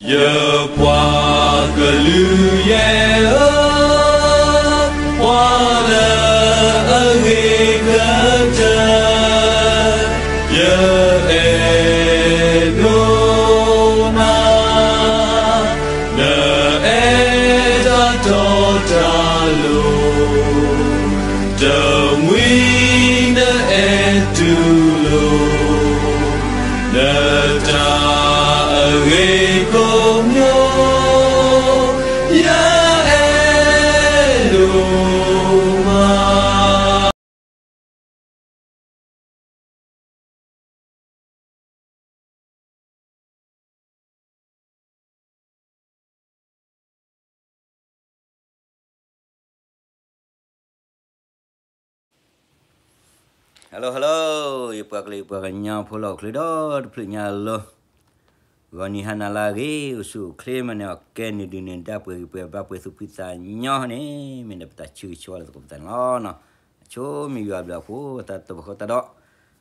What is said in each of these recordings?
ယပှၤကလုာ်ယဲၢ်ဧၢ, ပှၤလၢအဂ့ၤကတၢၢ်, ယအဲၣ်ဒိးနၤ, နအဲၣ်တၢ်တီတၢ်လိၤ, တမှံၤနအဲၣ်တူၢ်လိာ် နတၢ်အဂ့ၤကိးမံၤ, ယအဲၣ်ဒိးမး. Hello hello, ယပှၤကလုာ်ယပှၤကညီဖိလီၤအိၣ်ချုးဒီတဖျၢၣ်ညါလီၤ. ဂီၤနံၤဟါနၤလၢအဂ့ၤ, အိၣ်ဆူၣ်အိၣ်ချ့မးန့ၣ် အကဲနုာ်ဒုးနုာ်ဒါပှဲၤဂံၢ်ပှဲၤဘါပှဲၤသူၣ်ဖှံသးညီန့ၣ် မ့ၢ်ဒၣ်ပတၢ်ဆၢဂ့ၤဆၢဝါလၢသကိးပသးန့ၣ်လီၤ. အဆိမ့ၢ်ယွၤအဘျုးအဖှိၣ် တၢ်တဘၣ်ဃီတၢ်ဒီး ပတုၤ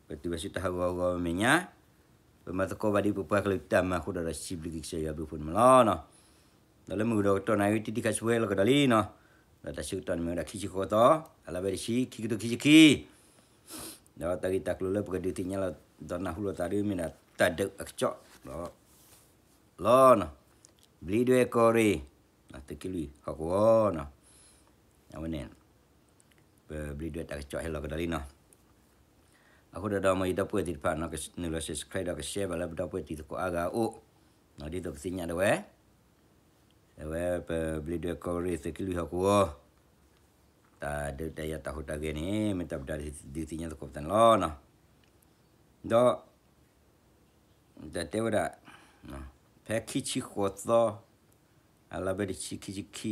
ဘၣ်ဆူတၢ်ဟးဂီၤဂီၤမဲာ်ညါ, ပမၤသကိးဘၣ်ဒ်ပပှၤကလုာ်တၢ်မၤအဃိဒီး ဒီးစံးဘျုးက့ၤကစၢ်ယွၤဘျုးဖှိၣ်န့ၣ်မးလီၤ. ဒီးလၢမုၢ်ကဒီးကတီၢ်နၣ်ရံၣ်ဝံၤ တံၤတံၤခါဆူဝဲလီၤကဒီးလံနီၤ, ဒီးတၢ်ဆၢကတီၢ်န့ၣ်မ့ၢ်ဝဲဒၣ်ခံဆံဃိးသီ, အလါဘဲတဆံ ခံကထိခံဆံခံ ဒီးတၢ်ဂ့ၢ်တၢ်ကျိၤလၢပကဒုးသ့ၣ်ညါလီၤ ဒီးနၢ်ဟူလိာ်သးဒ်မ့ၢ်ဒၣ်တၢ်ဒုးအကစီၣ်လီၤ, လီၤနီၤ, ဘျံးဒွဲၣ်ကီၢ်ရ့ၣ် သုးက့လွံၢ်ဟီၣ်ကဝီၤနီၤ, အဝဲန့ၣ် ပဘျံးဒွဲၣ်တၢ်ကစီၣ်ဟဲလီၤကဒီးလံနီၤ. အဃိဒီးဒီးမ်ယဒီပုၢ်ဝဲၢ်သ့ၣ်တဖၣ် နုာ်လီၤ subscribe ဒီးကshareဘၣ်လၢပဒီပုၢ်ဝဲၢ်တံၤသကိးအါဂၤအအိၣ်, ဒ်သိးကသ့ၣ်ညါဒၣ်ဝဲ အဝဲပဘျံးဒွဲၣ်ကီၢ်ရ့ၣ်သုးက့လွံၢ်ဟီၣ်ကဝီၤ တၢ်ဒုးတၢ်ယၤတၢ်ဟူးတၢ်ဂဲၤန့ၣ် မ့ၢ်တၢ်ပဒါဒုးသ့ၣ်ညါသကိးပသးန့ၣ်လီၤ. ဒီး တၢ်တဲဝဲဒၣ် ဖဲခံဆံဃိးသီ အလါဘဲတဆံခံဆံခံ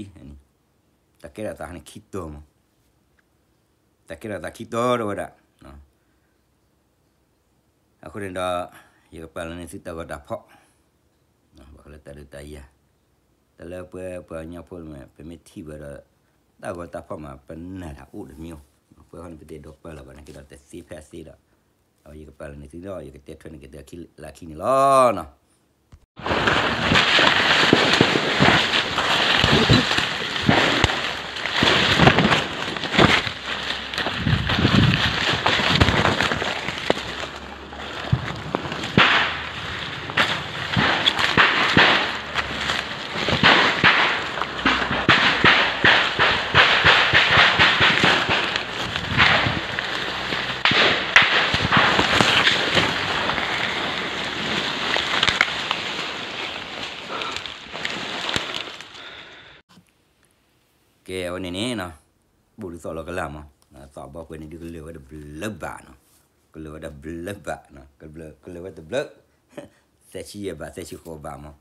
တၢ်ကဲထီၣ်သးန့ၣ်ခံတီၤမး, တၢ်ကဲထီၣ်သးခံတီၤဒီးဝဲဒၣ် အဃိန့ၣ်ဒီး ယကပာ်လီၤန့ၢ်သုတၢ်ဂီၤတၢ်ဖီၣ်, ဘၣ်ဃးလၢတၢ်ဒုးတၢ်ယၤ, တၢ်လၢပှၤပှၤကညီဖိလၢ ပမ့ၢ်ထံၣ်ဘၣ်ဒီး တၢ်ဂီၤတၢ်ဖီၣ်မး ပနၢ်တၢ်အိၣ်တမံၤ, ပှၤဃီန့ၣ် ပတအဲၣ်ဒိးပာ်လီၤဘၣ်နာ်က့ဒီး တသ့ဖဲအသ့ဒီး အဝဲယကပာ်လီၤန့ၢ်သုဒီး ယကတဲထွဲန့ၢ်က့ၤသုလၢခံန့ၣ်လီၤနီၤ. ကဲ အဝဲန့ၣ်န့ၣ်နီၤ, ဘူးဒုးသီၣ်လီၤကလၢ်မး, သီၣ်ဘီပှဲၤန့ၣ်ဒုးကလၢာ်ဝဲတဘျုးဘးနီၤ, ကလၢာ်ဝဲတဘျုးဘးနီၤ, ကလၢာ်ဝဲတဘျုး, သၢဆံယဲၢ်ဘး သၢဆံဃိးဘးမး,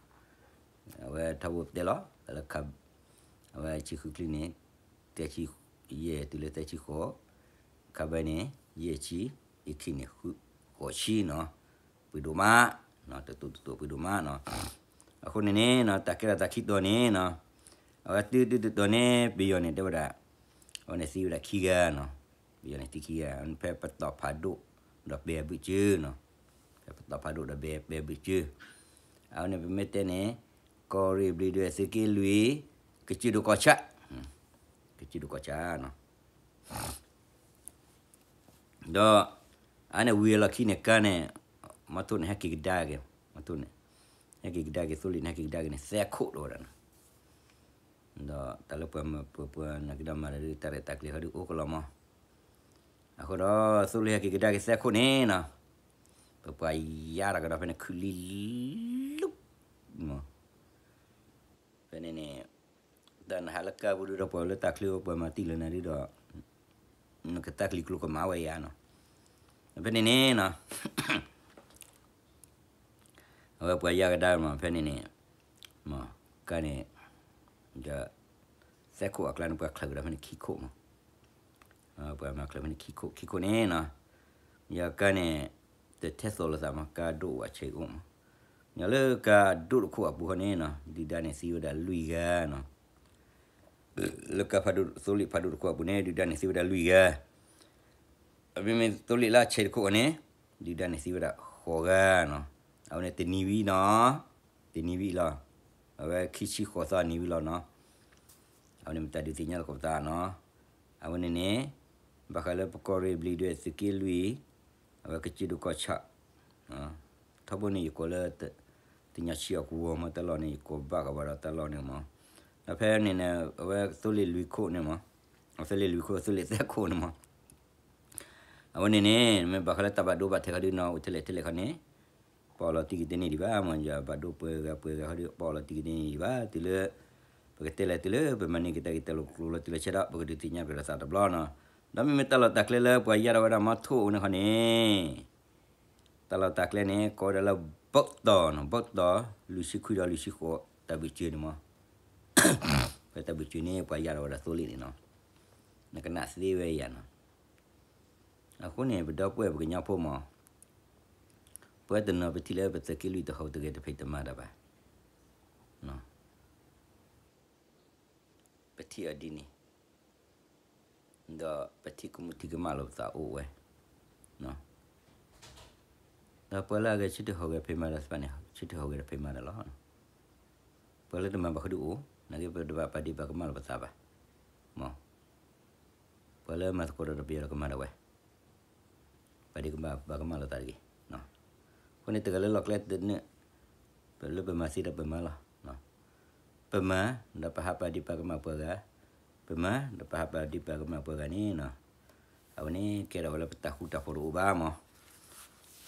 အဝဲထီဘိပတဲလီၤ, လၢခါ, အဝဲဆံဃုချံန့ၣ် သၢဆံယဲၢ်တုၤလၢသၢဆံဃိး, ခါဘဲန့ၣ် ယဲၢ်ဆံ, အံၤခံန့ၣ် ဃု, ဃိးဆံနီၤ, ပှ့ၤဒိၣ်မး, တတိာ်တတိာ်ပှ့ၤဒိၣ်မးနီၤ, အဃိန့ၣ်န့ၣ်နီၤ တၢ်ကဲထီၣ်သးခံတီၤန့ၣ်နီၤ, အဝဲတုၤတုၤတတီၤန့ၣ် ပယီၤန့ၣ်တဲဝဲဒၣ်, အဝဲန့ၣ်သံဝဲဒၣ်ခံဂၤနီၤ, ပယီၤန့ၣ်သံခံဂၤ, ဖဲပတီၢ်ဖးဒိၣ်ဒီးပဲအဘုၣ်စၢၤနီၤ, ဖဲပတီၢ်ဖးဒိၣ်ဒီးပဲအဘုၣ်စၢၤ, အဝဲန့ၣ်ပမ့ၢ်တဲန့ၣ်, ကီၢ်ရ့ၣ်ဘျံးဒွဲၣ်သုးက့လွံၢ်, ကစၢၢ်ဒိၣ်ကီၢ်ဆၣ်, ကစၢၢ်ဒိၣ်ကီၢ်ဆၣ်နီၤ ဒီး အန့ၣ်ဝံၤအလီၢ်ခံန့ၣ် ကါန့ၣ်, မီထိၣ်န့ၣ် ဟဲက့ၤကဒါက့ၤ, မီထိၣ်န့ၣ်, ဟဲက့ၤကဒါက့ၤ သိလ့ၣ်န့ၣ် ဟဲက့ၤကဒါက့ၤန့ၣ် သဲခိၣ်တအိၣ်ဝဲဒၣ်နီၤ, ဒီးတၢ်လၢပှၤမၤပှၤပှၤနာ်က့ဒီးမၤတၢ်ဒုး တၢ်ရဲၣ်တၢ်ကျဲၤဃီဒုးအိၣ်ကလီၤမး, အဃိဒီး သိလ့ၣ်ဟဲက့ၤကဒါက့ၤသဲခိၣ်န့ၣ်နီၤ, ပပှၤယါတၢ်ကဒီးဖဲန့ၣ် ခုၣ်လံလံ, မး ဖဲန့ၣ်န့ၣ်, တၢ်နဟးလၢကါပူၤဒုးဒီး ပှၤလၢတၢ်ချၢပှၤမၤတံၢ်လၢနၤဒုးဒီး, နကတၢ်ကလံၤကျိၤကမၤဝဲယါနီၤ, ဖဲန့ၣ်န့ၣ်နီၤ, အဝဲပှၤယါကဒါမး ဖဲန့ၣ်န့ၣ်, မး ကါန့ၣ်, ဒီး သဲခိၣ်အကျါန့ၣ် ပှၤချၢးကဒီးဖဲန့ၣ်ခံခိၣ်မး ပှၤမၤချၢးဖဲန့ၣ်ခံခိၣ် ခံခိၣ်န့ၣ်နီၤ, ယကါန့ၣ်, တထဲသိးလိာ်သးမး ကါဒိၣ်ဝဲဆဲးအိၣ်မး, ညီလၢကါဒိၣ်တခိၣ်အပူၤဃီန့ၣ်နီၤ ဒုၣ်ဒါန့ၣ်သံဝဲဒၣ်လွံၢ်ဂၤနီၤ, လၢကါဖးဒိၣ် သိလ့ၣ်ဖးဒိၣ်တခိၣ်အပူၤန့ၣ် ဒုၣ်ဒါန့ၣ်သံဝဲဒၣ်လွံၢ်ဂၤ, မ့မ့ၢ်သိလ့ၣ်လၢအဆဲးတခိၣ်ဃီန့ၣ်, ဒုၣ်ဒါန့ၣ်သံဝဲဒၣ်ဃိးဂၤနီၤ, အဝဲန့ၣ်တနံၤဝံၤနီၤ, တနံၤဝံၤလီၤ အဝဲခံဆံဃိးသီနံၤဝံၤလီၤနီၤ. အဝဲန့ၣ်မ့ၢ်တၢ်ဒုးသ့ၣ်ညါလီၤကပသးနီၤ. အဝဲန့ၣ်န့ၣ် ဘၣ်ဃးလၢပကီၢ်ရ့ၣ်ဘျံးဒွဲၣ်သုးက့လွံၢ် အဝဲကစၢၢ်ဒိၣ်ကီၢ်ဆၣ် ထီဘိန့ၣ် ယကိးလၢ တညီဆံးအကဝီၤမး တၢ်လီၢ်န့ၣ် ယကိးဘၣ်ကဘၣ်ဒီးတၢ်လီၢ်န့ၣ်မး. ဒီးဖဲန့ၣ်န့ၣ် အဝဲသိလ့ၣ်လွံၢ်ခိၣ်န့ၣ်မး, အသိလ့ၣ်လွံၢ်ခိၣ် သိလ့ၣ်သၢခိၣ်န့ၣ်မး. အဝဲန့ၣ်န့ၣ် မ့ၢ်ဘၣ်ဃးလၢတၢ်ဘၣ်ဒိဘၣ်ထံးခီဒုနီၤ အိၣ်ထဲလဲၣ်ထဲလဲၣ်ခီန့ၣ် ပအီၣ်လီၤတံၢ်ကတန့ၢ်ဒံးဘၣ်မး, ယဘၣ်ဒိပှဲၤဂၤပှဲၤဂၤခီဒု ပအီၣ်လီၤတံၢ်ကတန့ၢ်ဒံးဘၣ်. တုၤလၢ ပကတဲလဲၤတုၤလၢ ပမၤန့ၢ်က့ၤတၢ်ဂ့ၢ်တၢ်ကျိၤလီၤတုၤလီၤဆဲးဒီး ပကဒုးသ့ၣ်ညါပှၤဒီးသးတဘျီနီၤ. ဒီးမ့မ့ၢ်တၢ်လီၢ်တၢ်ကျဲလၢပှၤယါထီၣ်ဝဲဒၣ်မီထိၣ်အအိၣ်န့ၣ်ခီန့ၣ် တၢ်လီၢ်တၢ်ကျဲန့ၣ် ကိးဝဲဒၣ်လၢ ဘုတ်တီနီၤ, ဘုတ်တီ လွံၢ်ဆံခွံဒီးလွံၢ်ဆံဃိး တၢ်ဘုၣ်စၢၤန့ၣ်မး, ဖဲတၢ်ဘုၣ်စၢၤန့ၣ် ပှၤယါထီၣ်ဝဲဒၣ်သိလ့ၣ်န့ၣ်နီၤ, နကနၣ်သ့ဝဲယၤနီၤ. အဃိန့ၣ် ပဒီပုၢ်ဝဲၢ်ပကညီဖိမး, ပဝဲတနီၤပထံၣ်လၢပသုးက့လွံၢ်တဟူးတဂဲၤတဖံးတမၤတၢ်ဘၣ်, ပထံၣ်အီၤဒ်န့ၣ် ဒီးပထံၣ်ကမူၣ်ထံကမၣ်လီၤပသးအိၣ်ဝဲ, ဒီးပှၤလၢအဂဲၤဆၢထၢၣ်ဟူးဂဲၤဖံးမၤတၢ်သ့ၣ်တဖၣ်န့ၣ် ဆၢထၢၣ်ဟူးဂဲၤဒီးဖံးမၤတၢ်လီၤ. ပှၤလၢတမၤဘၣ်ဃီဒုအိၣ်, နာ်က့ပတဘၣ်ပာ်ဒ့ၣ်ပာ်ကမၣ်လီၤပသးဘၣ်, မး ပှၤလၢမၤသကိးဒီးပယီၤဒီးကမၤဒၣ်ဝဲ, ပာ်ဒ့ၣ်ပာ်ကမၣ်လိာ်သးတဂ့ၤ. အဃိန့ၣ်တဂၤလၢလီၢ်ကျဲတနုာ်, လၢပမၤသ့ဒီးပမၤလီၤ. ပမၤ, ဒီးပဟးပာ်ဒ့ၣ်ပာ်ကမၣ်ပှၤဂၤ, ပမၤ, ဒီးပဟးပာ်ဒ့ၣ်ပာ်ကမၣ်ပှၤဂၤန့ၣ်နီၤ, အဝဲန့ၣ်ကဲထီၣ်ဝဲလၢပတၢ်ဃူတၢ်ဖိးတအိၣ်ဘၣ်မး.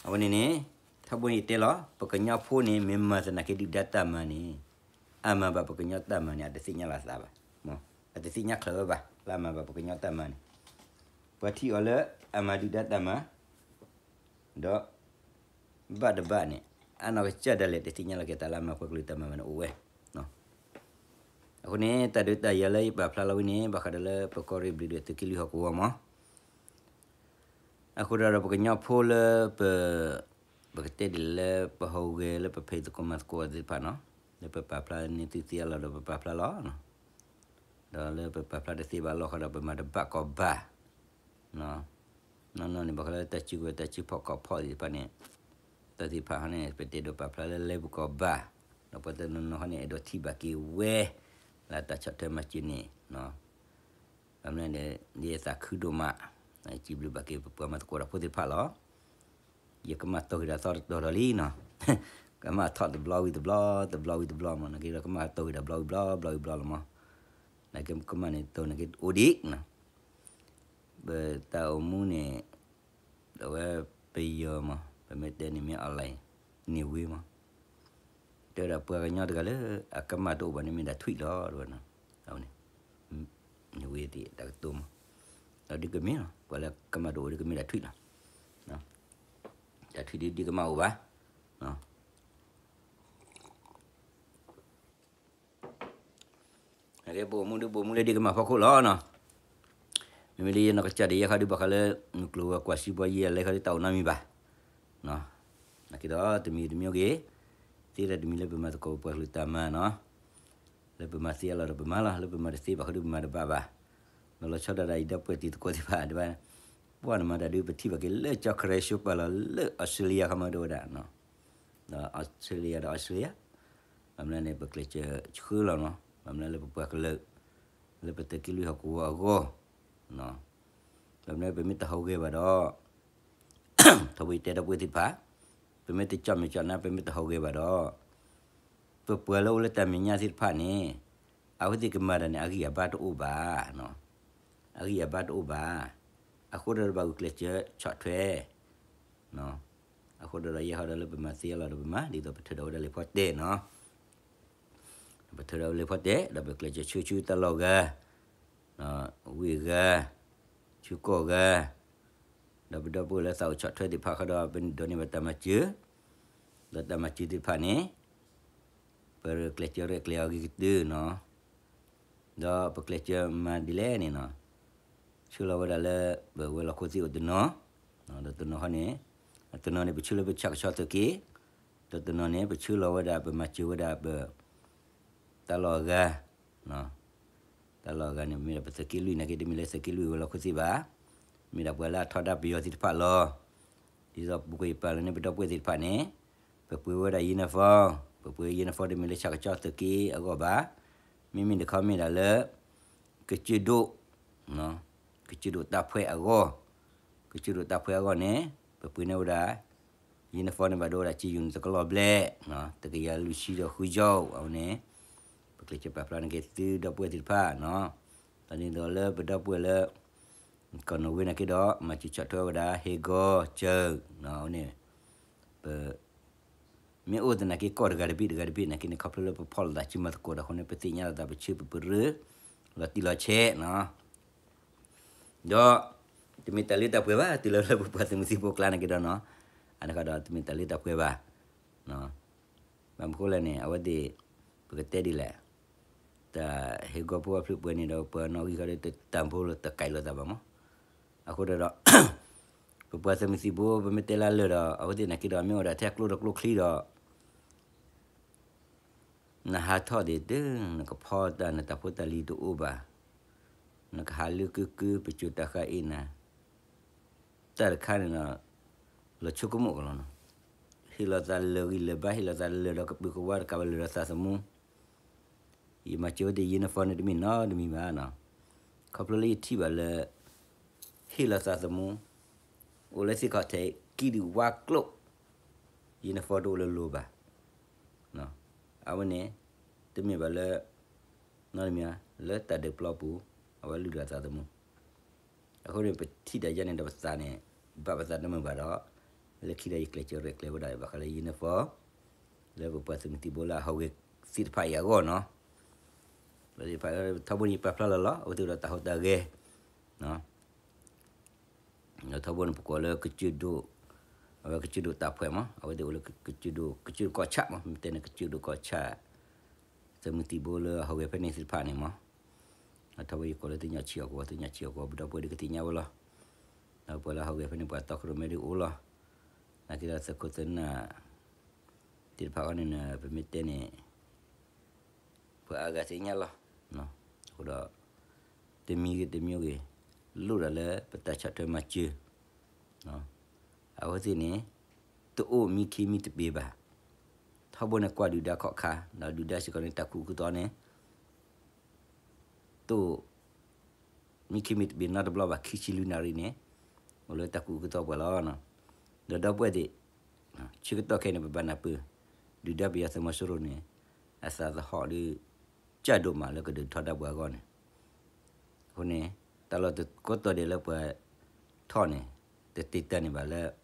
အဝဲန့ၣ်န့ၣ် ထီဘိယတဲလီၤ ပကညီဖိန့ၣ် မ့ၢ်မၤသနာ်က့ဒုၣ်ဒါတၢ်မၤန့ၣ် အမၤဘၣ်ပကညီတၢ်မၤန့ၣ် အတသ့ၣ်ညါလီၤသးဘၣ်, အတသ့ၣ်ညါချ့ဝဲဘၣ် လၢအမၤဘၣ်ပကညီတၢ်မၤန့ၣ်, ပှၤထံၣ်အီၤလၢအမၤဒုၣ်ဒါတၢ်မၤ ဒီး ဘၣ်တဘၣ်န့ၣ် အနီၢ်ကစၢ်ဒၣ်လဲာ်တသ့ၣ်ညါလီၤက့ၤ တၢ်လၢအမၤပှၤကလုာ်တၢ်မၤမၤန့ၣ်အိၣ်ဝဲ. အဃိန့ၣ် တၢ်ဒုးတၢ်ယၤလၢယပာ်ဖျါလီၤဝဲန့ၣ် ဘၣ်ဃးဒီးလၢပကီၢ်ရ့ၣ်ဘျံးဒွဲၣ်သုးက့လွံၢ်ဟီၣ်ကဝီၤမး, အဃိဒီးပကညီဖိလၢပ ပကတဲဒ်လဲၣ်လၢပဟူးဂဲၤလၢပဖံးသကိးမၤသကိးသ့ၣ်တဖၣ်နီၤ, လၢပပာ်ဖျါန့ၢ်သုသ့အလီၢ်ဒီးပပာ်ဖျါလီၤ. ဒီးလၢပပာ်ဖျါတသ့ဘၣ်အလီၢ်ဃီဒီး ပမၤတဘၣ်ကီးဘၣ် နီၢ်နီၢ်န့ၣ် ဘၣ်ဃးလၢတၢ်စုကဝဲၤတၢ်စုဖီၣ်ကီၢ်ဖီၣ်သ့ၣ်တဖၣ်န့ၣ်, တၢ်သ့ၣ်တဖၣ်ဟီန့ၣ် ပတအဲၣ်ဒိးပာ်ဖျါလၢလဲပူၤကီးဘၣ်, ဒီးပှၤတနီၤနီၤဟီန့ၣ် အဲၣ်ဒိးထံၣ်ဘၣ်က့ၤဝဲ လၢတၢ်ဆီၣ်ထွဲမၤစၢၤန့ၣ်, ဘၣ်မနုၤလဲၣ်န့ၣ် ယသးခုဒိၣ်မး, စံးဘျုးဘၣ်က့ၤပပှၤမၤသကိးတၢ်ဖိသ့ၣ်တဖၣ်လီၤ. ယကမၣ်တီၢ်က့ၤတၢ်သီတတီၤဒီးလံနီၤ, ကမၣ်ထီၣ်တဘျီဝံၤတဘျီ, တဘျီဝံၤတဘျီမး, နာ်က့ဒီးကမၣ်တီၢ်က့ၤတၢ်ဘျီဝံၤတဘျီ, ဘျီဝံၤတဘျီလီၤမး, နာ်က့ကမၣ်န့ၣ်တီၢ်နာ်က့အိၣ်ဒံးနီၤ, ပတၢ်အိၣ်မူန့ၣ် ဒီးဝဲပယီၤမး ပမ့ၢ်တဲန့ၣ်မ့ၢ် online န့ၢ်ဝ့မး, တဲဝဲဒၣ်ပှၤကညီတဂၤလၢအကမၣ်တအိၣ်ဘၣ်န့ၣ်မ့ၢ်ဒၣ်ထွံၣ်လီၤ တဲဝဲ, အဝဲန့ၣ် န့ၢ်ဝ့သ့ၣ်တၢ်ကတိၤမး, ဒီးဒုးကမ့ၢ်လီၤ ပှၤလၢကမၣ်တအိၣ်ဒုးကမ့ၢ်ဒၣ်ထွံၣ်လီၤ, တၢ်ထွံၣ်ဒုးဒုးကမၣ်အိၣ်ဘၣ် အကဲပအိၣ်မူဒုးပအိၣ်မူလၢဒုးကမၣ်ဖီခိၣ်လီၤနီၤ, မ့မ့ၢ်လၢယနီၢ်ကစၢ်ဒၣ်ယဲခီဒုးဘၣ်ဃးလၢ မုၢ်ကျိၤဝဲၤကွာ်စံးဘီယဲအလဲခီဒုးတၢ်အိၣ်နီတမံၤဘၣ်, နာ်က့ဒီးတမံၤတမံၤဂ့ၤ, သ့လၢတမံၤလၢပမၤသကိးပပှၤကလုာ်တၢ်မၤနီၤ, လၢပမၤသ့အလီၢ်ဒီးပမၤလီၤ, လၢပမၤတသ့ဘၣ်ဃီဒုးပမၤတဘၣ်ဘၣ်, ဒီးလီၤဆီဒၣ်တၢ်အံၤဒီပုၢ်ဝဲၢ်တံၤသကိးသ့ၣ်တဖၣ်ဒ်ဘၣ်, ပှၤနမၤတၢ်ဒုးပထံၣ်ဘၣ်က့ၤလၢကၠီခရံာ်စိပာ်လီၤ လၢအီစထြ့လယါခီမးဒိဝဲဒၣ် ဒီးအီစထြ့လယါဒီးအီစထြ့လယါ, ဘၣ်မနုၤန့ၣ် ပကျဲးစၢးဆှၢလီၤနီၤ, ဘၣ်မနုၤလၢပပှၤကလုာ် လၢပသုးက့လွံၢ်ဟီၣ်ကဝီၤအဂီၢ်, ဘၣ်မနုၤပမ့ၢ်တဟူးဂဲၤဘၣ်ဒီး ထီဘိယတဲဒီပုၢ်ဝဲၢ်သ့ၣ်တဖၣ်, ပမ့ၢ်တကၠီၣ်မဲာ်ကၠီၣ်နါ ပမ့ၢ်တဟူးဂဲၤဘၣ်ဒီး ပပှၤလၢအိၣ်လၢတၢ်မဲာ်ညါသ့ၣ်တဖၣ်န့ၣ် အဝဲသ့ၣ်ကမၤတၢ်န့ၣ် အဂံၢ်အဘါတအိၣ်ဘၣ်, အဂံၢ်အဘါတအိၣ်ဘၣ်, အဃိဒီးဘၣ်ဂုာ်ကျဲးစၢးဆီၣ်ထွဲ အဃိဒီးယဲဟီဒီးလၢပမၤသ့အလီၢ်ဒီးပမၤ ဒ်သိးပထုးဒီးဝဲဒၣ်လံာ်ဖီတဲာ်နီၤ, ပထုးဒီးလံာ်ဖီတဲာ် ဒီးပကျဲးစၢးဆှၢဆူတၢ်လီၢ်ဂၤ, ဝ့ၢ်ဂၤ, ဆူကီၢ်ဂၤ, ဒီးပဒီပုၢ်ဝဲၢ်လၢသးအိၣ်ဆီၣ်ထွဲသ့ၣ်တဖၣ်ဃီဒီး ပဒိးန့ၢ်ဘၣ်တၢ်မၤစၢၤ, ဒီးတၢ်မၤစၢၤသ့ၣ်တဖၣ်န့ၣ် ပကျဲးစၢးရဲၣ်ကျဲၤအဂ့ၤကတၢၢ်နီၤ, ဒီးပကျဲးစၢးမၤဒ်လဲၣ်န့ၣ်နီၤ, ဆှၢလီၤဝဲဒၣ်လၢ ပဝဲၤလီၢ်ခိၣ်သ့ၣ်အိၣ်တနီၤ, ဒီးတနီၤဃီန့ၣ်, အတနီၤန့ၣ် ပဆှၢလၢပဆၣ်ကဆီသုးက့, ဒီးတနီၤန့ၣ် ပဆှၢလီၤဝဲဒၣ် ပမၤစၢၤဝဲဒၣ်ပ တၢ်လီၢ်အဂၤ, တၢ်လီၢ်အဂၤန့ၣ် မ့ၢ်ဒၣ်ပသုးက့လွံၢ်နာ်က့ တမ့ၢ်လၢသုးက့လွံၢ်ဝဲၤလီၢ်ခိၣ်သ့ၣ်ဘၣ်, မ့ၢ်ဒၣ်ပှၤလၢအထီဒါပယီၤသ့ၣ်တဖၣ်လီၤ. ဒ်သိးပူၤကွံာ်ယပာ်လီၤန့ၢ်ပဒီပုၢ်ဝဲၢ်သ့ၣ်တဖၣ်န့ၣ်, ပပှ့ၤဝဲဒၣ် uniform, ပ ပပှ့ၤ uniform တမ့ၢ်လၢဆၣ်ကဆီသုးက့အဂီၢ်ဘၣ်, မ့မ့ၢ်တခီမ့ၢ်ဒၣ်လၢ ကစၢၢ်ဒိၣ်, ကစၢၢ်ဒိၣ်တၢ်ဖှဲးအဂီၢ်, ကစၢၢ်ဒိၣ်တၢ်ဖှဲးအဂီၢ်န့ၣ် ပပှ့ၤန့ၢ်ဝဲဒၣ် uniform န့ၣ်ဘၣ်ဒိဝဲဒၣ် ကၠံယူၤန့ၣ် တကလီၤဘျဲၣ်, တကယၤလွံၢ်ဆံဒီးဃုကၠိ, အဝဲန့ၣ် ပကျဲးစၢးပာ်ဖျါန့ၢ်က့ၤသုဒီပုၢ်ဝဲၢ်သ့ၣ်တဖၣ်, ဒ်န့ၣ်ဒီးလၢပဒီပုၢ်ဝဲၢ်လၢ ကီၢ်နီၣ်ဝ့နာ်က့ဒီး မၤစၢၤဆီၣ်ထွဲဝဲဒၣ် ဟ့ၣ်ဂီၤစၢၤ, အဝဲန့ၣ် ပ မ့ၢ်အိၣ်သနာ်က့ကီၢ်တဂၤတဘ့ၣ်တဂၤတဘ့ၣ်နာ်က့န့ၣ် ခီဖျိလၢပဖီၣ်လိာ်သးစုမၤသကိးဒီးအဃိန့ၣ် ပသ့ၣ်ညါလိာ်သးပဆၢပပရၢ လီၤတံၢ်လီၤဆဲးနီၤ, ဒီး တမ့ၢ်တၢ်လၢတၢ်ပှဲၤဘၣ် တုၤလၢလၢပပှၤသုးမုၢ်သံၣ်ဘိကျါနာ်က့ဒီးနီၤ, အန့ၣ်ဃီဒီးတမ့ၢ်တၢ်လၢတၢ်ပှဲၤဘၣ် ဘၣ်မနုၤဃိလဲၣ်န့ၣ် အဝဲသ့ၣ် ပကတဲဒ်လဲၣ်, တၢ်ဟ့ၣ်ဂီၤဖိအဖျၢၣ်ပှဲၤန့ၣ်ဒီး ပှၤနီၣ်ဂံၢ်ဃီဒီးတတၢ်ဘိလီၤတၢ်ကဲးလိာ်သးဘၣ်မး, အဃိဒီး ပပှၤသုးမုၢ်သံၣ်ဘိ ပမ့ၢ်တဲလၢလၢာ်ဒီး အဝဲသ့ၣ်နာ်က့ဒီး မ့ၢ်အိၣ်ဒီးထဲကျိဒီးကျိချံဒီး နဟးထီၣ်ဒံးတၢ် နကဖီတၢ် နတၢ်ဖိတၢ်လံၤတအိၣ်ဘၣ်, နကဟးလၢကုကု ပစိၤတၢ်ဃါအ့ၣ်နၤ, တၢ်တခါန့ၣ်ဒီး လီၤဆိကမိၣ်ကလီၤနီၤ, ဟ့ၣ်လီၤသးလၢာ်ဂံၢ်လၢာ်ဘါ ဟ့ၣ်လီၤသးလၢာ်ဒီးကပုာ်ကဝါတကးဘၣ်လၢာ်ဒီးသးသမူ ယမၤစၢၤဝဲသ့ၣ် uniform န့ၣ်တမ့ၢ်နီတမံၤဘၣ်နီၤ, ခီဖျိလၢယထံၣ်ဘၣ်လၢ ဟ့ၣ်လီၤသးသမူ အိၣ်လၢသ့ၣ်ခီၣ်ထံး ကံဒုးဝါကျိၣ် uniform တအိၣ်လၢလိၤဘၣ်, အဝဲန့ၣ် တမ့ၢ်ဘၣ်လၢ နီတမံၤ လၢတၢ်ဒုးပျီပူၤ အဝဲလုၢ်လီၤသးသမူ အဃိန့ၣ် ပထံၣ်တၢ်ယါန့ၣ်ဒီးပသးန့ၣ် ဘၣ်ပသးတမုာ်ဘၣ်ဒီး လၢခံဒီးယကျဲးစၢးရဲၣ်ကျဲၤဝဲဒၣ်ဘၣ်ဃးလၢ uniform လၢပပှၤသုးမုၢ်သံၣ်ဘိလၢအဟူးဂဲၤသ့ၣ်တဖၣ်အံၤအဂီၢ်နီၤ, ထီဘိန့ၣ်ယပာ်ဖျါလီၤလီၤ အဝဲသ့ၣ်ဒီးတၢ်ဟူးတၢ်ဂဲၤ ထီဘိန့ၣ်ပကိးလၢကစၢၢ်ဒိၣ်, အဝဲကစၢၢ်ဒိၣ်တၢ်ဖှဲးမး အဝဲသ့ၣ်အိၣ်လၢကစၢၢ်ဒိၣ် ကစၢၢ်ဒိၣ်ကီၢ်ဆၣ်မး မ့ၢ်တဲန့ၣ် ကစၢၢ်ဒိၣ်ကီၢ်ဆၣ် သုးမုၢ်သံၣ်ဘိလၢအဟူးဂဲၤဖဲန့ၣ်သ့ၣ်တဖၣ်န့ၣ်မး, ထီဘိယကိးလၢသုညါဆံးအီၤကဝီၤ သုညါဆံးအီၤကဝီၤ ပဒီပုၢ်ဝဲၢ်ဒုးကသ့ၣ်ညါဝဲလီၤ, ဒီးပှၤလၢအဟူးဂဲၤဖဲန့ၣ် ပှၤတီခိၣ်ရိၣ်မဲဒုးအိၣ်လီၤ, နာ်က့ဒီးသုးခိၣ်သုးနၢ် သ့ၣ်တဖၣ်အံၤန့ၣ် ပမ့ၢ်တဲန့ၣ် ပှၤအါဂၤသ့ၣ်ညါလီၤ, အဃိဒီး တမံၤဂ့ၤတမံၤဂ့ၤ လိၣ်ဒၣ်လၢပတၢ်ဆီၣ်ထွဲမၤစၢၤ, အဝဲသ့ၣ်န့ၣ် တအိၣ်မံခ့မံတပ့ၤဘၣ်, ထီဘိန့ၣ်ကွၢ်ဒုၣ်ဒါခီၣ်ခါ ဒီးဒုၣ်ဒါစ့ၢ်ကီးန့ၣ် တၢ်ကူၣ်အုးကူၣ်သီန့ၣ် တအိၣ် မံခ့မံတပ့ၤနီတဘျီဘၣ် ခံဆံလွံၢ်နၣ်ရံၣ်န့ၣ် အိၣ်လၢတၢ်ကူၣ်အုးကူၣ်သီပှဲၤလီၤ, ဒီးဒီပုၢ်ဝဲၢ်သ့ၣ် ဆၢကတီၢ်ခဲအံၤန့ၣ် ပဘၣ်နၢ်ပၢၢ် ဒုၣ်ဒါပယီၤသုးမီၤစိရိၤန့ၣ် အသးသဟီၣ်ဒီး ကၢ်ဒိၣ်မးလၢကဒုးထီဒါပှၤအဂီၢ်န့ၣ်, အဃိန့ၣ် တၢ်လီၢ်တကိးတီၤဒဲးလၢပှၤထီၣ်န့ၣ် တတ့တၢ်န့ၣ်ဘၣ်လၢ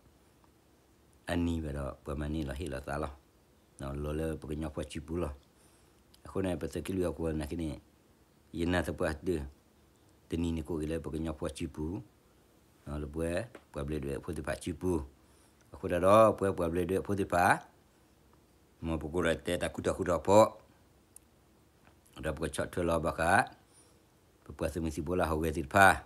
အနံၤဘၣ်ဒီး ပှၤမၤန့ၢ်လီၤဟ့ၣ်လီၤသးလီၤ, လီၤလၢပကညီဖိစုပူၤလီၤ, အဃိန့ၣ် ပသုးက့လွံၢ်အကဝီၤနာ်က့န့ၣ် ယနာ်သပှၢ်တၢၢ် တနံၤန့ၣ်ကအိၣ်က့ၤလၢပကညီဖိစုပူၤ လၢပဝဲ ပှၤဘျၢဒွဲၣ်ဖိသ့ၣ်တဖၣ်စုပူၤ, အဃိသတးဒီး ပဝဲပှၤဘျၢဒွဲၣ်ဖိသ့ၣ်တဖၣ် မ်ပကအိၣ်ဒီးတဲတၢ်ဃူထီၣ်ဃူထီၣ်ဖိ ဒီးပကဆီၣ်ထွဲလီၤဘၣ်ဃး ပပှၤသုးမုၢ်သံၣ်ဘိလၢအဟူးဂဲၤသ့ၣ်တဖၣ်,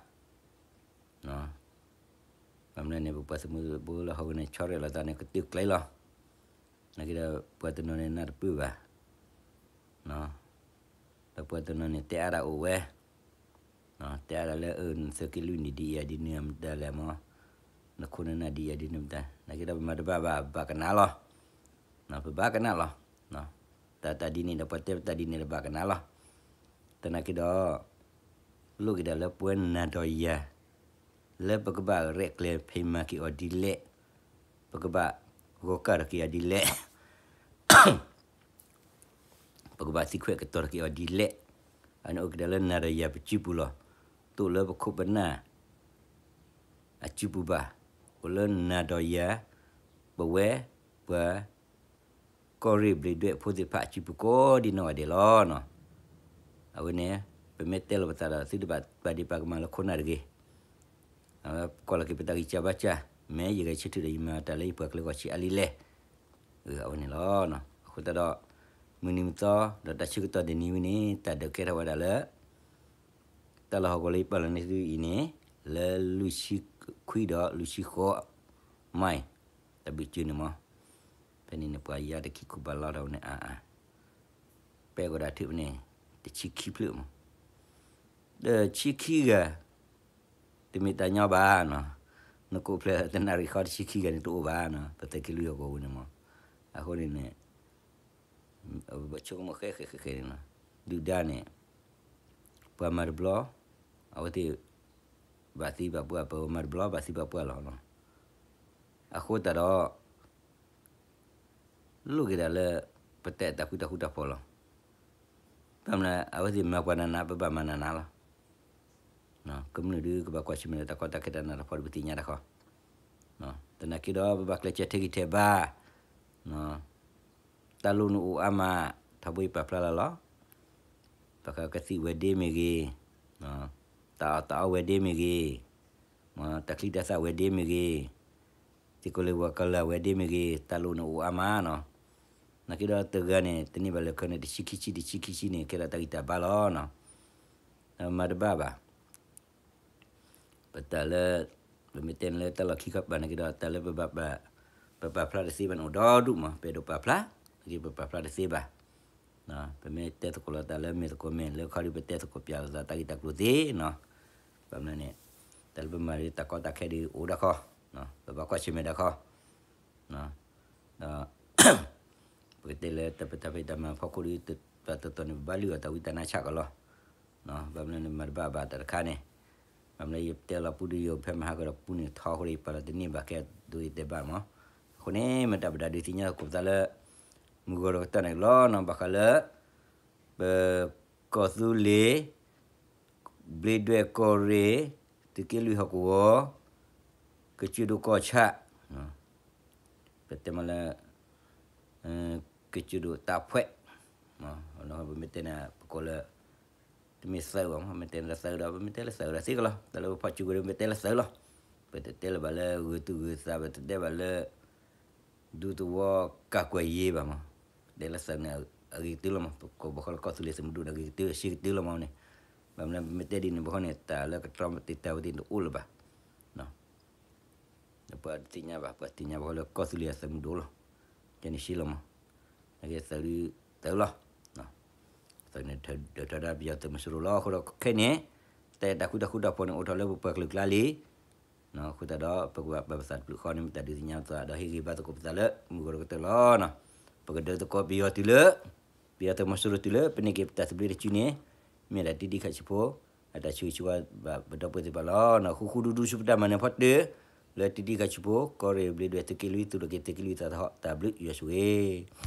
ဘၣ်မနုၤန့ၣ် ပပှၤသုးမုၢ်သံၣ်ဘိလၢအဟူးဂဲၤန့ၣ် ဆီရဲၣ်လီၤသးန့ၣ် ကတၢၢ်ကျဲလီၤ, နာ်က့ဒီး ပှၤတနီၤန့ၣ်နၢ်တပၢၢ်ဘၣ် ဒီးပှၤတနီၤန့ၣ် တဲအါဒၣ်အိၣ်ဝဲ, တဲအါဒၣ်လၢ အၢ နသုးက့လွံၢ်န့ၣ် ဒ်အံၤဒ်နုၤမတၤလဲၣ်မး, နခိၣ်နနၢ်ဒ်အံၤဒ်နုၤမတၤ, နာ်က့ဒီးပမၤတဘၣ်ဘၣ် ဘၣ်ကနၣ်လီၤ, ပဘၣ်ကနၣ်လီၤ, တၢ်တၢ်ဒ်န့ၣ်ဒီး ပှၤတဲပတၢ်ဒ်န့ၣ်ဒီးဘၣ်ကနၣ်လီၤ, သနာ်က့ဒီး လိၣ်က့ၤဒၣ်လၢပဝဲနၤဒီးယၤ လၢပကဘၣ်ရဲၣ်ကျဲၤဖံးမၤက့ၤအီၤဒ်လဲၣ်, ပကဘၣ်ဂီၤကၢ်ထီၣ်က့ၤအီၤဒ်လဲၣ် ပကဘၣ်သံခွဲးကတီၤထီၣ်က့ၤအီၤဒ်လဲၣ်, အန့ၣ်အိၣ်က့ၤဒၣ်လၢနၤဒီးယၤပစုပူၤလီၤ, တအိၣ်လၢပခိၣ်ပနၢ် အစုပူၤဘၣ်, အိၣ်လၢနၤဒီးယၤ ပဝဲ ပှၤ ကီၢ်ရ့ၣ်ဘျ့းဒွဲၣ်ဖိသ့ၣ်တဖၣ်အစုပူၤကိးဒံနီၢ်ဂၤဒဲးလီၤ. အဝဲန့ၣ် ပမ့ၢ်တဲလီၤပသးဒီး သုတဘၣ်ပာ်ဒ့ၣ်ပာ်ကမၣ်လၢခိၣ်နၢ်တဂ့ၤ. အဝဲကွၢ်လီၤက့ၤပတၢ်ဂံၢ်စၢ်ဘါစၢ်, မ့ၢ်ယဂဲၤဆၢထၢၣ်ဒီးယမၤတၢ်လၢယပှၤကလုာ်ဂီၢ်ဆံးအါလံလဲၣ်. အဝဲန့ၣ်လီၤ. အဃိသတးဒီး မုၢ်နံၤမုၢ်သီ ဒီးတၢ်ဆၢကတီၢ်တနံၤဝဲန့ၣ် တၢ်ဒုးကဲထီၣ်ဝဲဒၣ်လၢ တၢ်လီၢ်ဟီၣ်ကဝီၤလၢယပာ်လီၤန့ၢ်သုအံၤန့ၣ် လၢလွံၢ်ဆံခွံဒီးလွံၢ်ဆံဃိး မံး တၢ်ဘုးစုန့ၣ်မး, ဖဲန့ၣ်န့ၣ် ပှၤယါတခံခူၣ်ဘၣ်လီထီၣ်ဝဲန့ၣ်အါအါ, ပဲကဝဲဒၣ်ထုးဖဲန့ၣ် တဆံခံဖျၢၣ်မး, ဒီးဆံခံဂၤ တမ့ၢ်တၢ်ညီဘၣ်နီၤ, နကိးဖျဲးတနၣ်ရံၣ်ဃီတဆံခံဂၤန့ၣ်တအိၣ်ဘၣ်နီၤ, ပသုးက့လွံၢ်ဟီၣ်ကဝီၤပူၤန့ၣ်မး, အဃိန့ၣ်န့ၣ် အဝဲဆိကမိၣ်ဃဲဃဲဃဲဃဲန့ၣ်လီၤ. ဒုၣ်ဒါန့ၣ် ပှၤမၤတဘျီ အဝဲသ့ၣ် ဘၣ်သံဘၣ်ပှၢ်, ပမၤတဘျီဘၣ်သံဘၣ်ပှၢ်လီၤ. အဃိသတးဒီး လိၣ်က့ၤဒၣ်လၢ ပတဲတၢ်ဃူတၢ်ဃူတၢ်ဖိးလီၤ. ဘၣ်မနုၤ အဝဲသ့ၣ်မၤပှၤနးနး ပဘၣ်မၤနးနးလီၤ. ကမျၢၢ်ဒုးကဘၣ်ကွၢ်ဆၢၣ်မဲာ်ဒီးတၢ်ကီတၢ်ခဲတၢ်နးတၢ်ဖှီၣ်ဒီးပသ့ၣ်ညါတခီ, သနာ်က့ဒီး ပဘၣ်ကျဲးစၢးထဲးဂံၢ်ထဲးဘါ, တၢ်လိၣ်န့ၣ်အိၣ်အါမး, ထီဘိယပာ်ဖျါလၢ်လီၤ. ဘၣ်ဃးကသံၣ်ဝဲၤဒ့မ့ၢ်ဂ့ၤ, တၢ်အီၣ်တၢ်အီဝဲၤဒ့မ့ၢ်ဂ့ၤ, တၢ်ချံတၢ်သၣ်ဝဲၤဒ့မ့ၢ်ဂ့ၤ, သံၣ်ကီလ့ၤဝါကလၤဝဲၤဒ့မ့ၢ်ဂ့ၤ, တၢ်လိၣ်န့ၣ်အိၣ်အါမးနီၤ. နာ်က့ဒီးတဂၤန့ၣ် တန့ၢ်ဘၣ်လၢခဲန့ၣ် တဆံခံဆံ တဆံခံဆံန့ၣ် ကဲဒၣ်တၢ်ဂံၢ်တၢ်ဘါလီၤနီၤ. မၤတဘၣ်ဘၣ် ပတၢ်လၢ ပမ့ၢ်တဲန့ၣ်လၢတၢ်လီၢ်ခံခီပၤနာ်က့ဒီး တၢ်လၢပပာ်ဖျါတသ့ဘၣ်န့ၣ်အိၣ်ဒီဒူၣ်မး, ပအဲၣ်ဒိးပာ်ဖျါ, နာ်က့ပပာ်ဖျါတသ့ဘၣ်. ပမ့ၢ်တဲသကိးလီၤတၢ်လၢမ့ၢ်သကိးမ့ၢ် လၢခီဒုးပတဲသကိးပၠးလိာ်သးတၢ်ဂ့ၢ်တၢ်ကျိၤသ့နီၤ. ဘၣ်မနုၤန့ၣ် တၢ်လၢပမၤဒုးတၢ်ကီတၢ်ခဲဒုးအိၣ်ဒၣ်ခီ, ပဘၣ်ကွၢ်ဆၢၣ်မဲာ်ဒၣ်ခီ ဒီး ပကတဲလၢတၢ်ပတၢ်ဖံးတၢ်မၤဖီခိၣ်ဒီး တၢ်တတီၤန့ၣ် ပဘၣ်လုၢ်အီၣ်တၢ်ဝံတၢ်နါဆၣ်ကလီၤ. ဘၣ်မနုၤန့ၣ် မၤတဘၣ်ဘၣ်တၢ်တခါန့ၣ်, ဘၣ်မနုၤယတဲလီၤပူဒီးယိၤဖဲမဟါကဒီးပူန့ၣ် ထီဃိဒီးယပာ်လီၤတန့ၢ်ဘၣ်ကဲဒိယတဲဘၣ်မး. အဃိန့ၣ် မ့ၢ်တၢ်ပဒုးသ့ၣ်ညါသကိးပသးလၢ မုၢ်ဂီၤဒီးကတၢၢ်န့ၣ်လီၤနီၤ, ဘၣ်ဃးလၢ ပကီၢ်သူလ့ၤ ဘျ့ဒွဲၣ်ကီၢ်ရ့ၣ် သုးက့လွံၢ်ဟီၣ်ကဝီၤ ကစၢၢ်ဒိၣ်ကီၢ်ဆၣ်, ပတဲမးလၢ ကစၢၢ်ဒိၣ်တၢ်ဖှဲး, ပမ့ၢ်တဲန့ၣ် ပကိးလၢ တမ့ၢ်သုးဘၣ်မး, မ့ၢ်တဲလၢသုးဒီး ပမ့ၢ်တဲလၢသုးဒီးသ့ကလီၤ, တၢ်လၢပဖီၣ်စုကဝဲၤဒီး မ့ၢ်တဲလၢသုးလီၤ. ပတတဲလၢၤဘၣ်လၢဂုာ်သူၣ်ဂုာ်သး, ပတတဲဘၣ်လၢ ဒူသဝီကၢ်ကွဲၤယ့ဘၣ်မး, တဲလၢသုးန့ၣ် အဂ့ၤကတၢၢ်လီၤမး, ပကိးဘၣ်ဃီလၢကီၢ်သူလ့ၤသုးမုၢ်ဒိၣ်န့ၣ် အဂ့ၤကတၢၢ် အဆံးကတၢၢ်လီၤမးန့ၣ်. ဘၣ်မနုၤပမ့ၢ်တဲဒ်န့ၣ်ဘၣ်ဃီန့ၣ် တၢ်လၢကတြီတံာ်တာ်ဝဲသ့ၣ်န့ၣ်တအိၣ်လၢၤဘၣ်. ဒီးပှၤတသ့ၣ်ညါဘၣ်, ပှၤသ့ၣ်ညါဘၣ်ဃီလၢကီၢ်သူလ့ၤအသုးမုၢ်ဒိၣ်လီၤ. ကဲန့ၣ်ဆံးလီၤမး, နာ်က့သုးဒုးသုးလီၤ. သုးန့ၣ်ဒၢးထီဒါပယီၤသုးမီၤစိရိၤလီၤ. အဃိဒီးခဲအံၤန့ၣ် တၢ်အဲၣ်တၢ်ဃူတၢ်ဃူတၢ်ဖိးန့ၣ် အိၣ်ထီၣ်လၢပပှၤကလုာ်ကျါလံ. အဃိသတးဒီး ပကဘၣ်ပာ်ပသးတဖျၢၣ်ဃီန့ၣ် မ့ၢ်တၢ်ဒုးသ့ၣ်ညါသးဒီးဟ့ၣ်ဂံၢ်ဘါသကိးပသးလၢ မုၢ်ဂီၤဒီးကတၢၢ်လီၤ. ပကဒၢးသကိးပယီၤတုၤလၢ ပယီၤသုးမီၤစိရိၤတုၤလၢ ပန့ၢ်က့ၤပတၢ်သဘျ့တစုန့ၣ် မ့ၢ်ဒၣ်တံၤတံၤခးဆံးဖိ အတၢ်ဆၢဂ့ၤဆၢဝါဘၣ်ပဒီပုၢ်ဝဲၢ်သ့ၣ်တဖၣ်လီၤ. ဃူဃူဒူဒူဆူပတၢ်မၤနၢၤဖီတၢၢ် လၢတံၤတံၤခးဆံးဖိ ကီၢ်ရ့ၣ်ဘျ့ဒွဲၣ်သုးက့လွံၢ် သူၣ်ထီၣ်က့ၤသုးက့လွံၢ်သးသဟီၣ် တၢ်ဘျုးယွၤဆိၣ်ဂ့ၤ